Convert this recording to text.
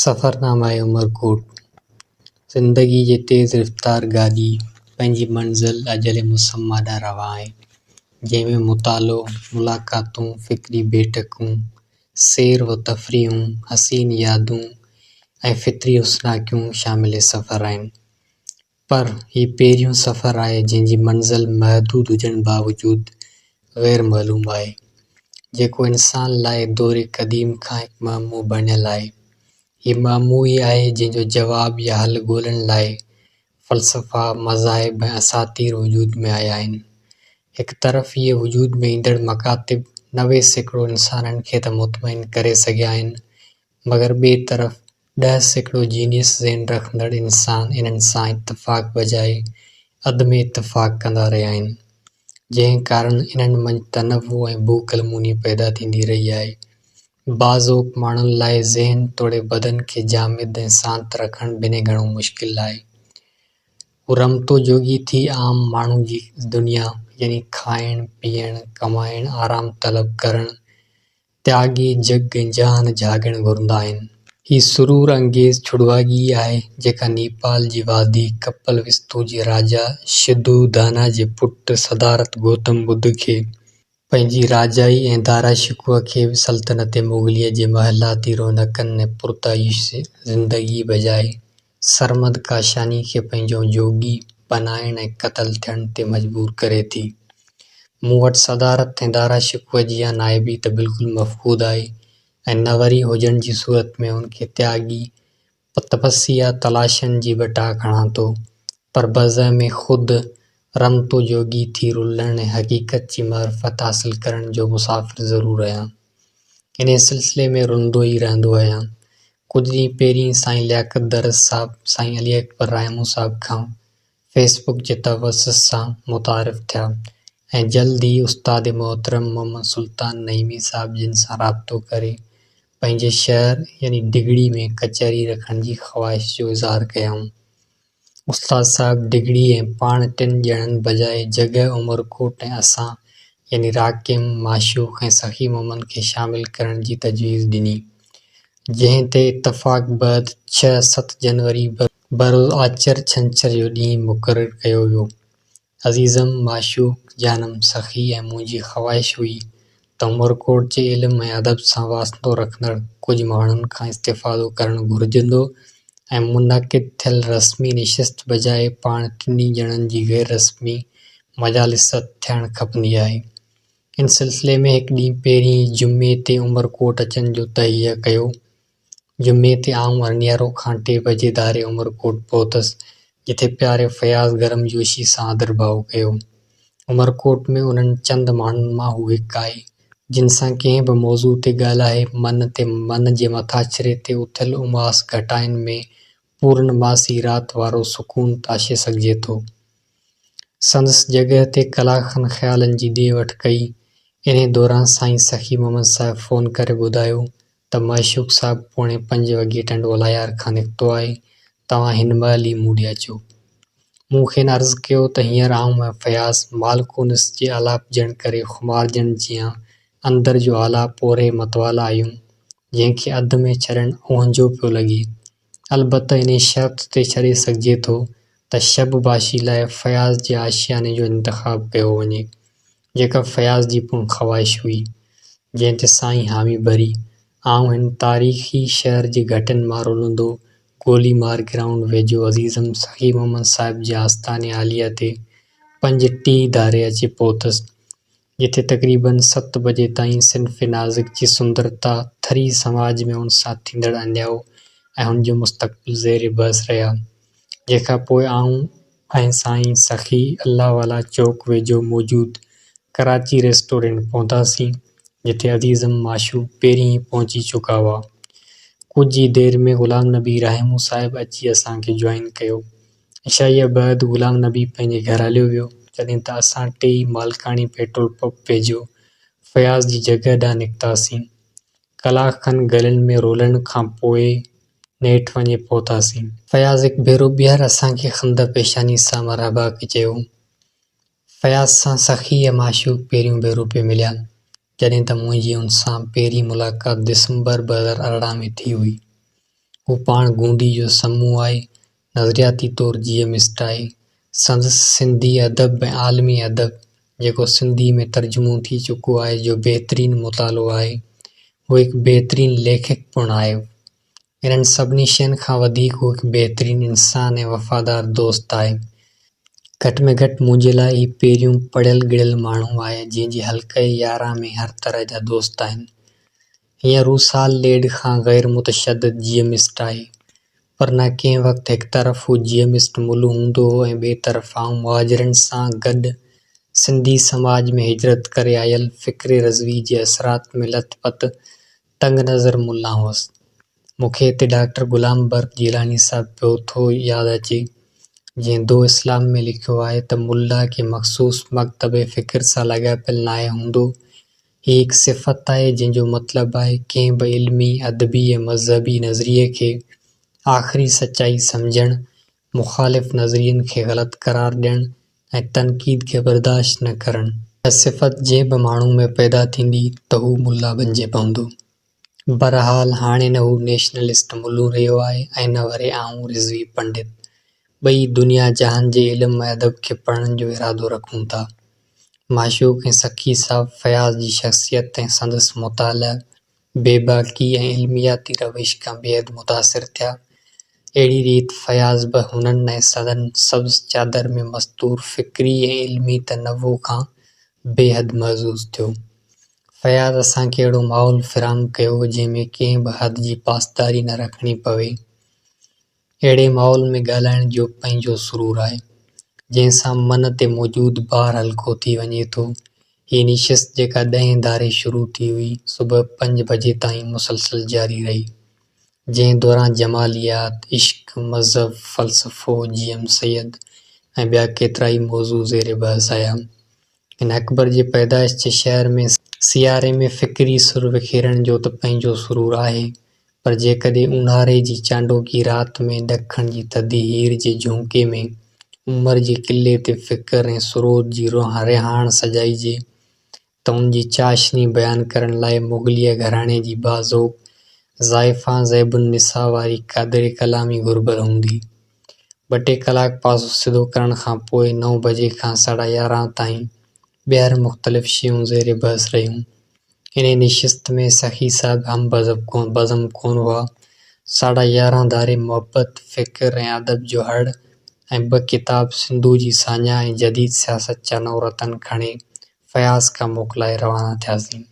سفرنامه عمرڪوٽ، زندگيء جي تيز رفتار گاڏي پنهنجي منزل اجل مسميٰ ڏانهن روان آهي، جنهن ۾ مطالعو، ملاقاتون، فڪري بيٺڪون، سير و تفريحون، حسين يادون ۽ فطري حسناڪيون شامل سفر آهن. پر هي پهريون سفر آهي جنهن جي منزل محدود هجڻ باوجود غير معلوم آهي، جيڪو انسان لاء دور قديم کان هڪ معمو بڻيل آهي. هي معمو ئي آهي جنهن جو جواب يا حل ڳولڻ لاء فلسفا، مذاهب ۽ اساطير وجود ۾ آيا آهن. هڪ طرف اهي وجود ۾ ايندڙ مڪاتب 90% انسانن کي ته مطمئن ڪري سگهيا آهن مگر ٻئي طرف 10% جينيس ذهن رکندڙ انسان انهن سان اتفاق بجاء عدم اتفاق ڪندا رهيا آهن، جنهن ڪارڻ انهن منجهه تنوع ۽ بوقلموني پيدا ٿيندي رهي آهي. باذوق ماڻهن لاء ذهن توڙي بدن کي جامد ۽ سانت رکڻ بنهه گهڻو مشڪل آهي. هو رمتو جوڳي ٿي عام ماڻهو جي دنيا يعني کائڻ، پيئڻ، ڪمائڻ، آرام طلب ڪرڻ، تياڳي جڳ ۽ جهان جهاڳڻ گهرندا آهن. هي سرور انگيز ڇڙواڳي ئي آهي، جيڪا نيپال جي وادي ڪپل وستو جي راجا شڌوڌانا جي پٽ سڌارٿ گوتم ٻڌ کي پنهنجي راجائي ۽ دارا شڪوه کي به سلطنت مغليه جي محلاتي رونقن ۽ پرتعيش زندگيء بجاء سرمد ڪاشاني کي پنهنجو جوڳي بنائڻ ۽ قتل ٿيڻ تي مجبور ڪري ٿي. مون وٽ صدارت ۽ دارا شڪوه جيان نائبي ته بلڪل مفقود آهي ۽ نه وري هجڻ جي صورت ۾ ان کي تياڳي تپسيا تلاشن جي به ٽاهه کڻان ٿو، پر بزعم خود رمتو جوڳي ٿي رلڻ ۽ حقيقت جي معرفت حاصل ڪرڻ جو مسافر ضرور آهيان. انهيء سلسلي ۾ رلندو ئي رهندو آهيان. ڪجهه ڏينهن پهرين سائين لياقت درس صاحب سائين علي اڪبر راهمون صاحب کان فيس بڪ جي توسط سان متعارف ٿيا ۽ جلد ئي استاد محترم محمد سلطان نعيمي صاحب جن سان رابطو ڪري پنهنجي شهر يعني ڊگهڙي ۾ ڪچهري رکڻ جي خواهش جو اظهار ڪيائون. استاد صاحب ڊگهڙي ۽ پاڻ ٽن ڄڻن بجاء جڳهه عمرڪوٽ ۽ اسان يعني راقم، معشوق ۽ سخي محمد کي شامل ڪرڻ جي تجويز ڏني، جنهن تي اتفاق بعد ڇهه ست جنوري بروز آچر ڇنڇر جو ڏينهن مقرر ڪيو ويو. عزيزم، معشوق، جانم، سخي ۽ منهنجي خواهش هئي ته عمرڪوٽ جي علم ۽ ادب سان واسطو رکندڙ ڪجهه ماڻهن کان استفادو ڪرڻ گهرجندو ۽ منعقد ٿيل رسمي نشست بجاء پاڻ ٽنهي ڄڻن جي غير رسمي مجالست ٿيڻ کپندي آهي. ان سلسلي ۾ هڪ ڏينهن پهرين ئي جمعي تي عمرڪوٽ اچڻ جو تهيئه ڪيو. جمعي تي آئون ارنيارو کان ٽي بجي ڌاري عمرڪوٽ پهتس، جتي پياري فياض گرمجوشي سان آڌرڀاء ڪيو. عمرڪوٽ ۾ انهن چند ماڻهن مان هو هڪ آهي، جن سان ڪنهن به موضوع تي ڳالهائي من تي من جي مٿاڇري تي اٿيل اماس گهٽائن ۾ پورنماسي رات وارو سڪون تاشي سگهجي ٿو. سندس جڳهه تي ڪلاڪ کن خيالن جي ڏي وٺ ڪئي. انهي دوران سائين سخي محمد صاحب فون ڪري ٻڌايو ته معشوق صاحب پوڻي پنج وڳي ٽنڊو الهيار کان نڪتو آهي، توهان هن مهل ئي مون ڏي اچو. مون کين عرض ڪيو ته هينئر آئون ۽ فياض مالڪونس جي آلاپجڻ ڪري خمارجڻ جيان اندر جو آلاپ پوري متوالا آهيون، جنهن کي اڌ ۾ ڇڏڻ اهنجو پيو لڳي. البته انهي شرط تي ڇڏي سگهجي ٿو ته شب باشي لاء فياض جي آشياني جو انتخاب ڪيو وڃي، جيڪا فياض جي پڻ خواهش هئي، جنهن تي سائين حامي ڀري. آئون هن تاريخي شهر جي گهٽين مان رلندو گولي مار گرائونڊ ويجهو عزيزم سخي محمد صاحب جي آستاني عاليه تي 5:30 ڌاري اچي پهتس، جتي تقريباً ست بجي تائين صنف نازڪ جي سندرتا، ٿري سماج ۾ ان سان ٿيندڙ انياء ۽ هن جو مستقبل زير بحث رهيا، جنهن کان پوء آئون ۽ سائين سخي الله والا چوڪ ويجهو موجود ڪراچي ريسٽورنٽ پهتاسين، جتي عزيزم معشوق پهرين ئي پهچي چڪا هئا. ڪجهه ئي دير ۾ غلام نبي راهمون صاحب اچي اسان کي جوائن ڪيو. عشائيه بعد غلام نبي پنهنجي گهر هليو ويو، جڏهن ته اسان ٽيئي مالڪاڻي پيٽرول پمپ ويجهو فياض جي جڳهه ڏانهن نڪتاسين. ڪلاڪ کن گلين ۾ رولڻ کان پوء نيٺ وڃي پهتاسين. فياض هڪ ڀيرو ٻيهر اسان کي خنده پيشاني سان مرحبا چيو. فياض سان سخي ۽ معشوق پهريون ڀيرو پئي مليا، جڏهن ته منهنجي ان سان پهرين ملاقات ڊسمبر 2018 ۾ ٿي هئي. هو پاڻ گوندي جو سمو آهي. نظرياتي طور جي ايم اسٽ آهي. سندس سنڌي ادب ۽ عالمي ادب، جيڪو سنڌيء ۾ ترجمو ٿي چڪو آهي، جو بهترين مطالعو آهي. هو هڪ بهترين ليکڪ پڻ آهي. انهن سڀني شين کان وڌيڪ هو هڪ بهترين انسان ۽ وفادار دوست آهي. گهٽ ۾ گهٽ منهنجي لاء هي پهريون پڙهيل ڳڙهيل ماڻهو آهي، جنهن جي حلقهءِ ياران ۾ هر طرح جا دوست آهن. هينئر هو سال ڏيڍ کان غير متشدد جي ايم اسٽ آهي. پر نه ڪنهن وقت هڪ طرف هو جي ايم اسٽ ملون هوندو هو ۽ ٻئي طرف آئون مهاجرن سان گڏ سنڌي سماج ۾ هجرت ڪري آيل فڪر رضوي جي اثرات ۾ لت پت تنگ نظر ملان هوس. مون کي هتي ڊاڪٽر غلام برق جيلاني صاحب پيو ٿو ياد اچي، جنهن ضوء اسلام ۾ لکيو آهي ته ملا ڪنهن مخصوص مڪتبه فڪر سان لاڳاپيل ناهي هوندو، هي هڪ صفت آهي جنهن جو مطلب آهي ڪنهن به علمي، ادبي ۽ مذهبي نظريي کي آخري سچائي سمجهڻ، مخالف نظرين کي غلط قرار ڏيڻ ۽ تنقيد کي برداشت نه ڪرڻ. اها صفت جنهن به ماڻهو ۾ پيدا ٿيندي ته هو ملا بنجي پوندو. بهرحال هاڻي نه هو نيشنلسٽ ملون رهيو آهي ۽ نه وري آئون رضوي پنڊت. ٻئي دنيا جهان جي علم ۽ ادب کي پڙهڻ جو ارادو رکون ٿا. معشوق ۽ سخي صاحب فياض جي شخصيت ۽ سندس مطالع، بيباڪي ۽ علمياتي روش کان بيحد متاثر ٿيا. اهڙي ريت فياض به هنن ۽ سندن سبز چادر ۾ مستور فڪري ۽ علمي تنوع کان بيحد محظوظ ٿيو. فياض اسان کي اهڙو ماحول فراهم ڪيو، جنهن ۾ ڪنهن به حد جي پاسداري نه رکڻي پوي. اهڙي ماحول ۾ ڳالهائڻ جو پنهنجو سرور آهي، جنهن سان من تي موجود بار هلڪو ٿي وڃي ٿو. هيء نشست جيڪا ڏهين ڌاري شروع ٿي هئي، صبح پنج بجي تائين مسلسل جاري رهي، جنهن دوران جماليات، عشق، مذهب، فلسفو، جي ايم سيد ۽ ٻيا ڪيترائي موضوع زير بحث آيا. هن اڪبر جي پيدائش جي شهر ۾ سياري ۾ فڪري سر وکيرڻ جو ته پنهنجو سرور آهي، پر جيڪڏهن اونهاري جي چانڊوڪي رات ۾ ڏکڻ جي ٿڌي هير جي جهونڪي ۾ عمر جي قلعي تي فڪر ۽ سرود جي رهاڻ سجائجي ته ان جي چاشني بيان ڪرڻ لاء مغليه گهراڻي جي باذوق زائفان زيب النساء واري قادر ڪلامي گهربل هوندي. ٻه ٽي ڪلاڪ پاسو سڌو ڪرڻ کان پوء نو بجي کان ساڍا يارهن تائين ٻيهر مختلف شيون زير بحث رهيون. انهيء نشست ۾ سخي صاحب هم بزم ڪونه هئا. ساڍا يارهن ڌاري محبت، فڪر ۽ ادب جو هڙ ۽ ٻه ڪتاب سنڌوء جي ساڃاهه ۽ جديد سياست جا نو رتن کڻي فياض کان موڪلائي روانا ٿياسين.